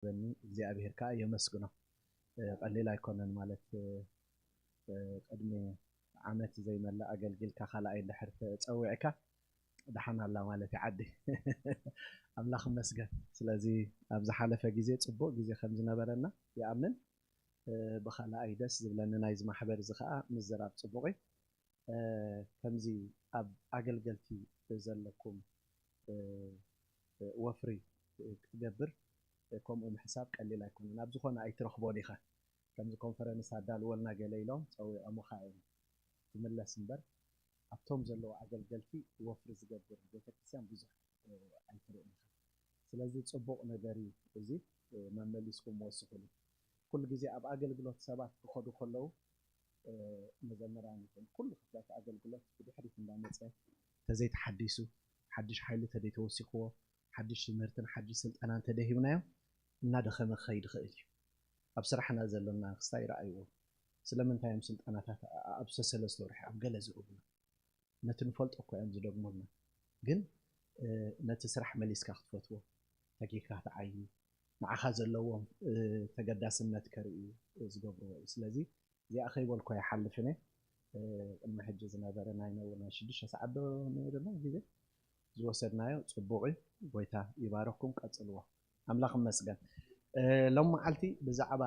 በኒ እግዚኣብሔር ከዓ የመስግኖ። ቀሊል ኣይኮነን ማለት ቅድሚ ዓመት ዘይመልእ ኣገልጊልካ ካልኣይ እንድሕር ተፀዊዕካ ደሓን ኣላ ማለት እዩ ዓዲ። ኣምላኽ ይመስገን። ስለዚ ኣብ ዝሓለፈ ግዜ ፅቡቕ ግዜ ከም ዝነበረና ይኣምን። ብኻልኣይ ደስ ዝብለኒ ናይዚ ማሕበር እዚ ከዓ ምዝራብ ፅቡቕ እዩ። ከምዚ ኣብ ኣገልገልቲ ዘለኩም ወፍሪ ክትገብር ከምኡ ምሕሳብ ቀሊል ኣይኮነን። ኣብ ዝኾነ ኣይትረኽቦን ኢኻ። ከምዚ ኮንፈረንስ ኣዳልወልና ገለ ኢሎም ፀዊዖምኻ እዮም ትምለስ እምበር ኣብቶም ዘለዉ ኣገልገልቲ ወፍሪ ዝገብር ቤተክርስትያን ብዙሕ ኣይትርእን ኢኻ። ስለዚ ፅቡቕ ነገር እዩ እዚ። መመሊስኩም ወስኹሉ። ኩሉ ግዜ ኣብ ኣገልግሎት ሰባት ክኸዱ ከለዉ መዘምራን ይኹን ኩሉ ክፍላት ኣገልግሎት ብድሕሪት እንዳመፀ ተዘይተሓዲሱ ሓድሽ ሓይሊ ተደይተወሲኽዎ ሓድሽ ትምህርትን ሓድሽ ስልጠና እንተደሂብናዮም እናደኸመ ክኸይድ ይኽእል እዩ። ኣብ ስራሕና ዘሎና ክስታይ ይረኣይዎ። ስለምንታይ እዮም ስልጠናታት ኣብ ሰለስተ ወርሒ ኣብ ገለ ዝህቡና? ነቲ ንፈልጦ እኮ እዮም ዝደግሙልና። ግን ነቲ ስራሕ መሊስካ ክትፈትዎ፣ ተጊግካ ክትዓዪ፣ ንዓኻ ዘለዎም ተገዳስነት ከርእዩ ዝገብርዎ እዩ። ስለዚ እዚኣ ከይበልኩ ኣይሓልፍን እየ። ቅድሚ ሕጂ ዝነበረ ናይ ነውር ናይ ሽዱሽተ ሰዓት ዶ ነይርና ግዜ ዝወሰድናዮ ፅቡቕ እዩ። ጎይታ ይባረኽኩም፣ ቀፅልዎ። ኣምላኽ ይመስገን። ሎም መዓልቲ ብዛዕባ